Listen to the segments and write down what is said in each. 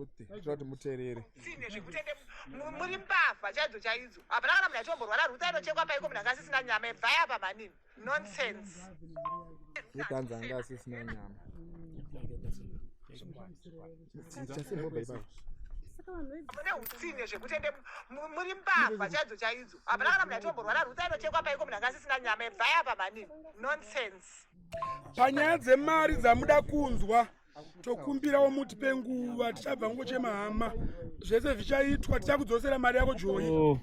Ruth toda kuti muteerere. Tsine zvekuti ende muri mbavha chaidzo chaidzo. Hapana kana munhu achiomborwara Ruth ainochekwa paiko munhu anga asisina nyama ibvai apa manini. Nonsense. Ruth anzi anga asisina nyama. Chasimboba ipapo. Mune utsinye zvekuti ende muri mbavha chaidzo chaidzo. Hapana kana munhu achiomborwara Ruth ainochekwa paiko munhu anga asisina nyama ibvai apa manini. Nonsense. Panyaya dzemari dzamuda kunzwa tokumbirawo mutipe nguva tichabva ngochema hama zvese zvichaitwa tichakudzosera mari yako joyi. Oh,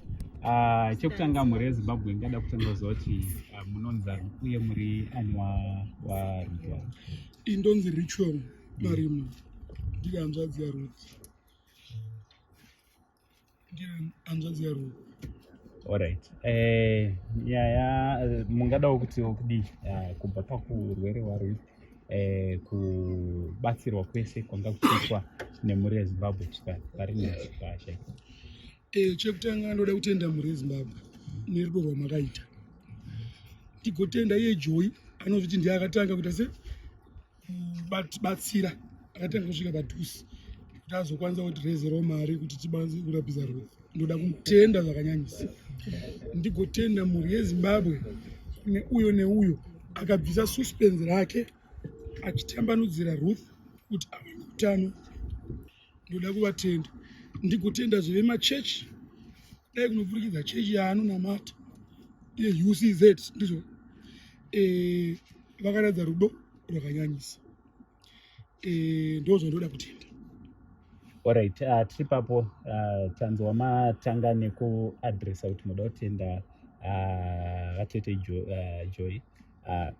chekutanga mhuri yeZimbabwe ingada kutanga kuziva kuti munonzani uye muri ani waRuth? Indonzi Ritual Marima, ndiri hanzvadzi yaRuth. Ndiri hanzvadzi yaRuth. Alright. Eh, nyaya mungadawo kuti kudii kubva pakurwere hwaRuth kubatsirwa kwese kwanga kuchiitwa nemhuri yeZimbabwe kusvika pari nhasi paashaika? Chekutanga ndoda kutenda mhuri yeZimbabwe nerudo rwamakaita. Ndigotenda iye Joy anozviti ndiye akatanga kuita se kubatsira, akatanga kusvika padhuze kuti azokwanisa kuti rezerawo mari kuti tibanze kurapisa Ruth. Ndoda kumutenda zvakanyanyisa. Ndigotenda mhuri yeZimbabwe kune uyo neuyo akabvisa suspense rake achitambanudzira Ruth kuti awane utano. Ndoda kuvatenda. Ndigotenda zvevemachechi dai kunopfurikidza chechi yaanonamata yeUCZ ndizvo vakaratidza rudo rwakanyanyisa. Ndo zvandoda kutenda. Alright, tiri papo tanzwa matanga nekuadresa kuti munoda kutenda vatete Joy.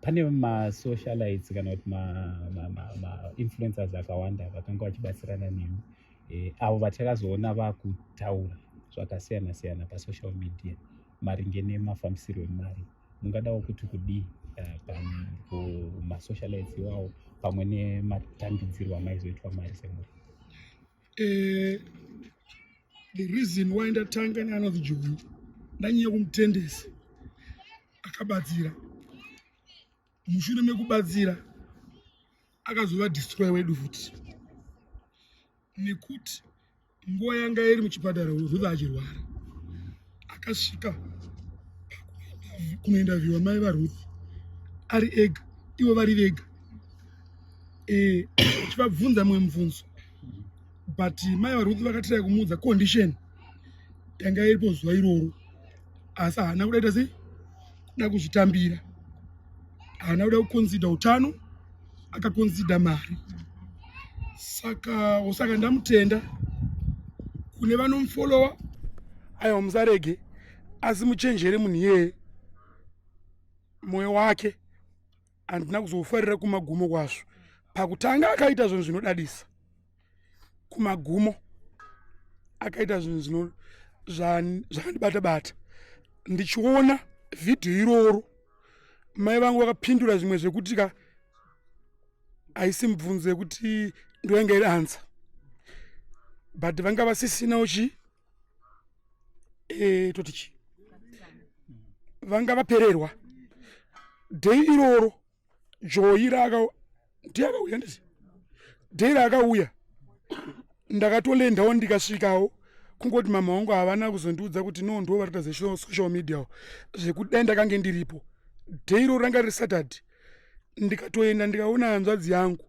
Pane masocialites kana kuti ma-influencers akawanda vakanga vachibatsirana nemi, avo vatakazoona vakutaura zvakasiyana siyana pasocial media maringe nemafambisiro emari. Mungadawo kuti kudii kumasocialites iwawo pamwe nematambidzirwo amaizoitwa mari semuri? The reason why ndatanga neanonzi Joy, ndanyanya kumutendesa akabatsira. Mushure mekubatsira akazova destroy wedu futi, nekuti nguva yanga iri muchipatara Ruth achirwara, akasvika kunointerviewa mai vaRuth ari ega, ivo vari vega, achivabvunza mumwe mubvunzo, but mai vaRuth vakatirai kumuudza condition yanga iripo zuva iroro, asi haana kudaita sei kuda kuzvitambira, haana kuda kuconsider utano, akaconsider mari. Saka ndamutenda. Kune vanomufolowa, aiwa, musarege, asi muchenjere munhu iyeye. Mwoyo wake handina kuzofarira kumagumo kwazvo. Pakutanga akaita zvinhu zvinodadisa, kumagumo akaita zvinhu zvakandibata bata. Ndichiona vhidhiyo iroro, mai vangu vakapindura zvimwe zvekuti ka haisi mubvunzo yekuti ndoyanga iri answer, but vanga vasisinawo chi toti chi vanga vapererwa. Day iroro Joy raka ndiye akauya, nditi day raakauya ndakatolendawo ndikasvikawo. Kungoti mama vangu havana kuzondiudza kuti no, ndo varikuita zesocial media zvekuti dai ndakange ndiripo. Day iroro ranga riri Saturday, ndikatoenda ndikaona hanzvadzi yangu.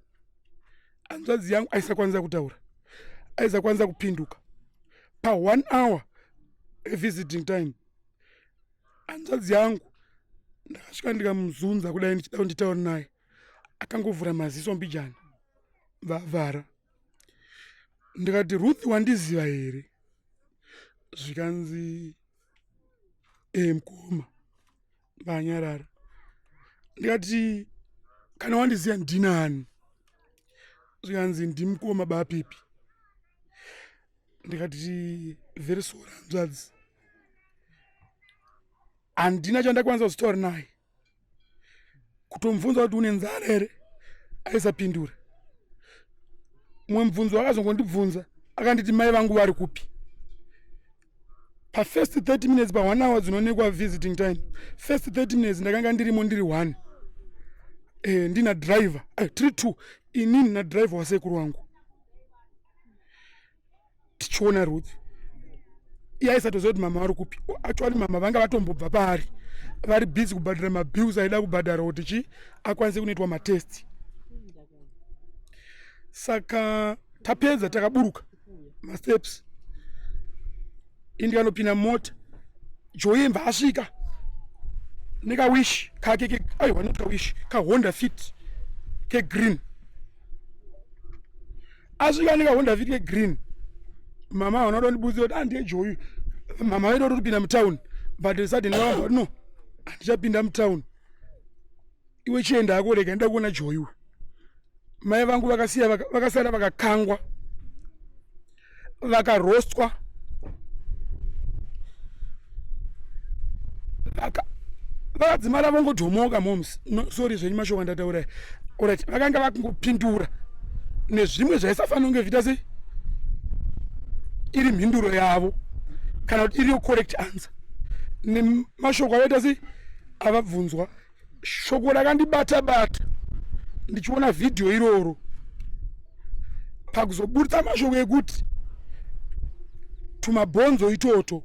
Hanzvadzi yangu aisakwanisa kutaura, aisakwanisa kupinduka. Pa1 hour visiting time, hanzvadzi yangu ndakasvika ndikamuzunza kudai ndichida kuti nditaure naye, akangovhura maziso mbijana, vavhara. Ndikati, "Ruth, wandiziva here?" Zvikanzi, "E, mukoma." Vanyarara. Ndikati, "Kana wandiziva, ndinani?" Zvikanzi, "Ndimukoma bapipi." Ndikati, "Very sorry, hanzvadzi." Handina chandakwanisa kuzotaura naye. Kutomubvunza kuti une nzara here, aisapindura. Mumwe mubvunzo akazongondibvunza, akanditi, "Mai vangu vari kupi?" Pafirst 30 minutes, pa1 hour dzinoonekwa visiting time, first 30 minutes ndakanga ndirimo, ndiri one, ndina driver, tiri two, inini nadriver wasekuru wangu. Tichiona Ruth, iye aisatoziva kuti mama vari kupi. Actually mama vanga vatombobva paari, vari busy kubhadhara mabills aida kubhadhara kuti chi akwanise kunoitwa matest. Saka tapedza takaburuka masteps, indikanopinda mota, Joy mva asvika nekawish kake, aiwa not kawish, kaHonda Fit kegreen. Asvika nekaHonda Fit kegreen, mama havana kuda kundibudzira kuti andiye Joy. Mama vaida kutopinda mutown, but suddenly vavabva, no, handichapinda mutown, iwe chienda hako, rega ndida kuona Joy. Mai vangu vakasiya vakasara vakakangwa, vakarostwa, vakadzimara vongodhomoka. Moms, no, sorry zvenyu mashoko andataura. Alright, vakanga vakungopindura nezvimwe zvaisafanira kunge zviita sei iri mhinduro yavo kana kuti iriyo correct answer nemashoko avaita sei avabvunzwa. Shoko rakandibata bata ndichiona vhidhiyo iroro pakuzoburitsa mashoko ekuti tumabhonzo itoto,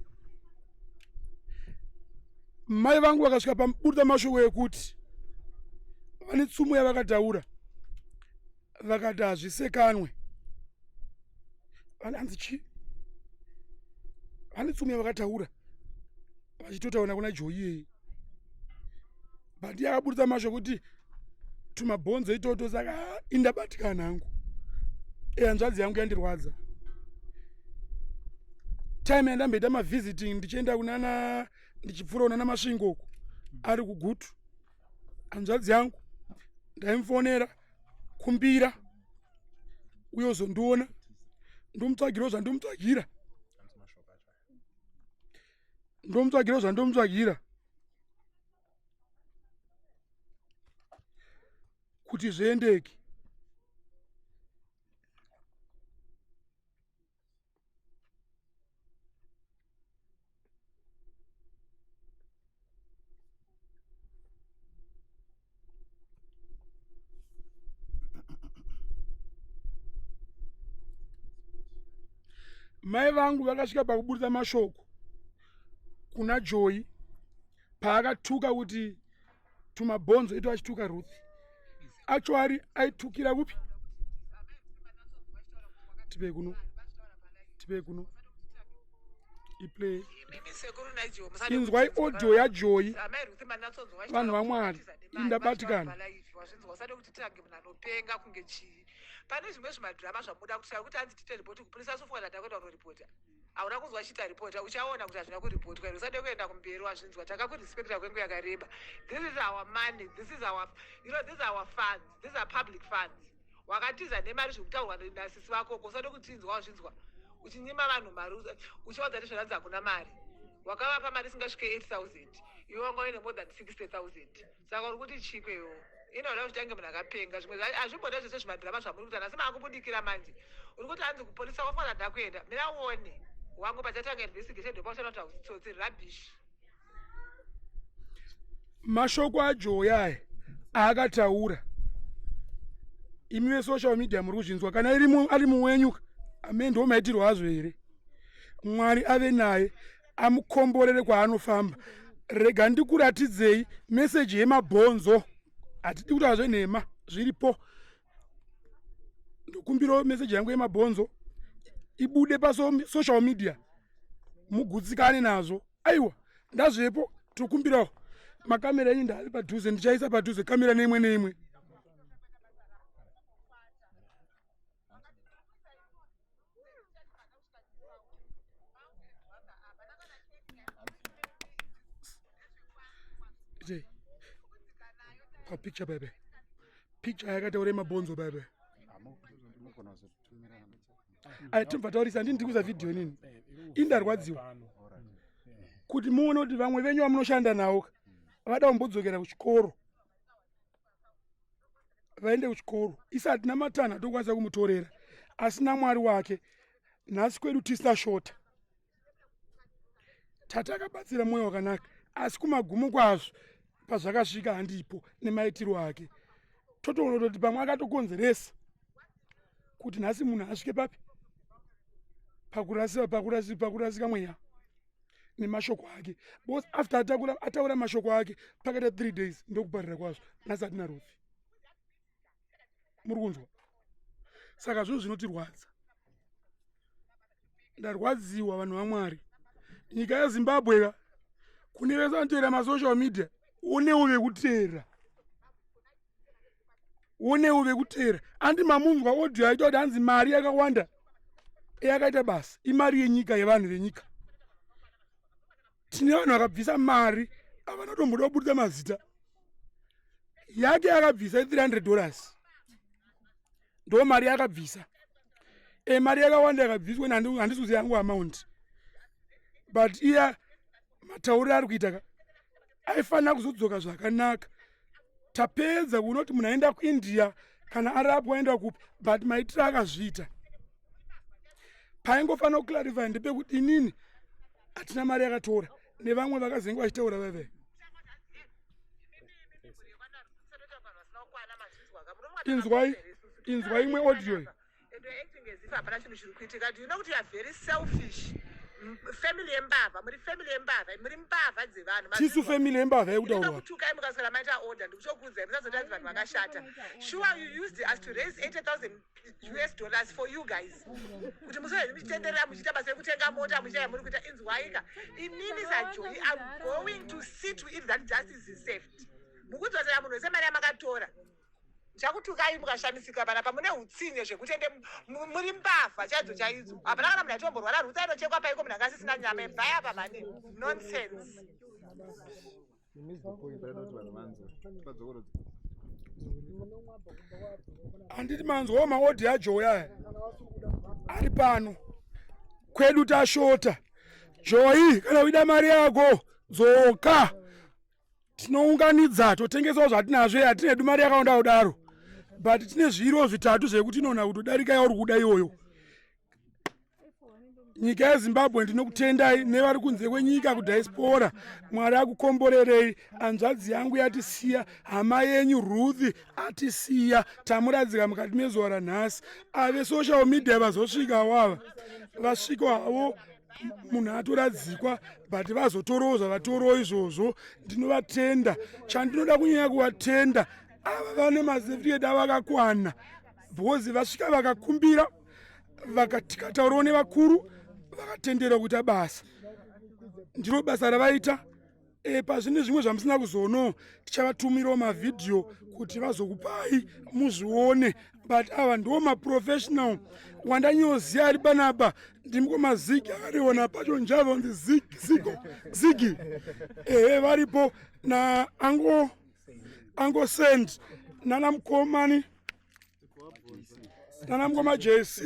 mai vangu vakasvika paburitsa mashoko ekuti vane tsumo yavakataura, vakati hazvisekanwe. Vananzi chii? Vane tsumo yavakataura vachitotaura kuna Joy iyeye, but yakaburitsa mashoko kuti tumabhonzo itoto. Saka indabatikana hangu, ehanzvadzi yangu yandirwadza. Time yandamboita mavisiting, ndichienda kunana, ndichipfuura kunana Masvingo uku, ari kuGutu hanzvadzi yangu, ndaimufonera kumbira uye uzondiona, ndomutsvagirawo zvandomutsvagira, ndomutsvagirawo zvandomutsvagira kuti zviendeke. Mai vangu vakasvika pakuburitsa mashoko kuna Joy paakatuka kuti tumabhonzo ito, achituka Ruth. Actually aitukira kupi? Tipe kuno, tipe kuno, iplay. Inzwai audio yaJoy, vanhu vaMwari, indabatikana. Usade kuti titange munhu anopenga kunge chii. Pane zvimwe zvimadhirama zvamuda kuti kuti hanzi tiite ripoti kupurisa, sofunga zvatakuenda kunoripota. Hauna kunzwa chiita ripota, uchaona kuti hazvina kuripotwa here. Usade kuenda kumberi, wazvinzwa? Takakurespekta kwenguva yakareba. This is our money, this is our you know these are our funds, these are public funds. Wakatiza nemari zvekutaurwa nasisi vakoko. Usade kutinzwa, wazvinzwa? Uchinyima vanhu mari, uchivaudza kuti zvaranzi hakuna mari. Wakavapa mari isingasvike 8000, iwe wanga uine more than 60 000. Saka uri kuti chiko iwo? Inoda kuti tange munhu akapenga. Zvimwe hazvimboda zvese zvimadhirama zvamuri kuita. Nhasi maakubudikira manje, uri kuti hanzi kupolisa wafanira ndakuenda. Mira uone wangu, pachatanga investigation ndopauchaona kuti hausitsotsi. Rubbish. Mashoko aJoy aya aakataura, imi vesocial media muri kuzvinzwa. Kana irimo ari muwenyu, ame ndo maitirwo azvo here? Mwari ave naye, amukomborere kwaanofamba. Rega ndikuratidzei meseji yemabhonzo. Hatidi kutaura zvenhema, zviripo. Ndokumbirawo meseji yangu yemabhonzo ibude pasocial media, mugutsikane nazvo. Aiwa, ndazvepo. Tokumbirawo makamera enyu, ndaari padhuze, ndichaisa padhuze kamera neimwe neimwe. Ite papicture bebe, picture yakataura mabhonzo bebe. Ai, tobva taurisa. Handini ndikuza vhidhiyo nini, indarwadziwa kuti muone kuti vamwe venyu vamunoshanda navo vada kumbodzokera kuchikoro, vaende kuchikoro. Isi hatina matanho atokwanisa kumutorera, asi naMwari wake nhasi kwedu tisina shota. Tata akabatsira mwoyo wakanaka, asi kumagumo kwazvo pazvakasvika handipo nemaitiro ake. Totoona kutoti pamwe akatokonzeresa kuti nhasi munhu asvike papi. Pakurasika, pakurasika, pakurasika mweya nemashoko ake, because after atakura ataura mashoko ake, pakaita 3 days ndokuparira kwazvo. Nhasi hatina Ruth, muri kunzwa? Saka zvinhu zvinotirwadza. Ndarwadziwa, vanhu vaMwari. Nyika yeZimbabwe ka, kune vese vanoteera masocial media, onewo vekuteera, onewo vekuteera. Andi mamunzwa audio yaita kuti hanzi mari yakawanda yakaita basa, imari yenyika, yevanhu venyika. Tine vanhu vakabvisa mari, havana tomboda kubudisa mazita. Yake yakabvisa $300, ndo mari yakabvisa. Mari yakawanda yakabviswa, handisi kuziva yangu amount, but iya matauriro ari kuita ka, aifanira kuzodzoka zvakanaka. Tapedza kuona kuti munhu aenda kuIndia kana arapwa, aenda kupi, but maitiro akazviita, paingofanira kuclarify ndepekuti inini hatina mari yakatora, nevamwe vakazenge vachitaura veve. Inzwai, inzwai imwe audio iyi. And you're acting as if hapana chinhu chiri kuitika. Do you know kuti you are very selfish? Family yembavha, muri family yembavha, muri mbavha dzevanhu. Tisu family yembavha yekutaurwa? Kutukai mukaswera maita order, ndikutokuudzai, musazotanzi vanhu vakashata. Sure, you used us to raise 80,000 US dollars for you guys kuti muzoezi muchitenderera, muchiita basa rekutenga mota, muchiita yamuri kuita. Inzwaika, inini saJoyi, I'm going to see to it that justice is served. Mukudzosera munhu wese mari yamakatora. Ndichakutukai mukashamisika panapa. Mune utsinye zvekuti, ende muri mbavha chaidzo chaidzo. Hapana kana munhu aitomborwara. Rutsa inochekwa paiko munhu anga asisina nyama? Ibvai apa mani, nonsense. You missed the point, but I don't want vanzwe. Padzokorodza. Handiti manzwawo maaudio aJoyi aya ari pano kwedu? Tashota. Joyi, kana uida mari yako, dzoka, tinounganidza, totengesawo zvatinazvo. Hatinedu mari yakawanda kudaro, but tine zviro zvitatu zvekuti inona kutodarika yauri kuda iyoyo. Nyika yeZimbabwe, ndinokutendai, nevari kunze kwenyika, kudiaspora, Mwari akukomborerei. Hanzvadzi yangu yatisiya, hama yenyu Ruth atisiya, tamuradzika mukati mezuva ranhasi. Ave social media vazosvika wava vasvika havo, munhu atoradzikwa, but vazotorawo zvavatorowo izvozvo. Ndinovatenda. Chandinoda kunyanya kuvatenda, ava vane macertificate avo akakwana, because vasvika vakakumbira, vakatikataurawo nevakuru, vakatenderwa kuita basa. Ndiro basa ravaita. Pazvine zvimwe zvamusina kuzoonawo, tichavatumirawo mavhidhiyo kuti vazokupai muzvione, but ava ndo maprofessional wandanyoziva ari panapa. Ndimukoma Zigi akariona pacho njava unzi Zigi, Zigo, Zigi, ehe, varipo na ango send nana mukomani, nana mukoma JC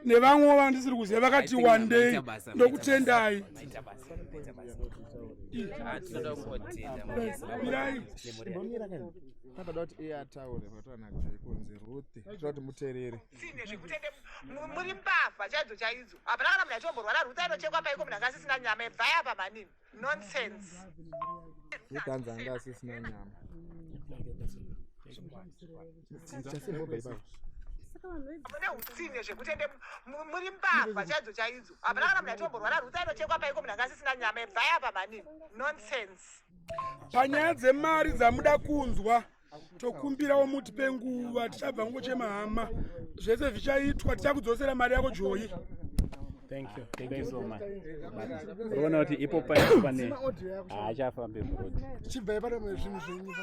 nevamwewo vandisiri kuziva vakati one day. Ndokutendai. Tinoda kungotenda. Mirai. Imbomira kani. Panoda kuti iye ataure, pataura naJoy kunzi Ruth. Toda kuti muteerere. Utsinye zvekuti, ende muri mbavha chaidzo chaidzo. Hapana kana munhu aitomborwara. Rutsa inochekwa paiko munhu anga asisina nyama? Ibvai apa mani, nonsense. Ruth anzi anga asisina nyama. Chasimbobva ipapo. Mune utsinye zvekuti, ende muri mbavha chaidzo chaidzo. Hapana kana munhu aitomborwara. Rutsa inochekwa paiko munhu anga asisina nyama? Ibvai apa mani, nonsense. Panyaya dzemari dzamuda kunzwa, tokumbirawo mutipe nguva. Tichabva ngochema hama, zvese zvichaitwa. Tichakudzosera mari yako, Joyi. Thank you, thank you so much. Unoona kuti ipo pacho pane haachafambe muroad. Chibvai pane zvinhu zvenyu.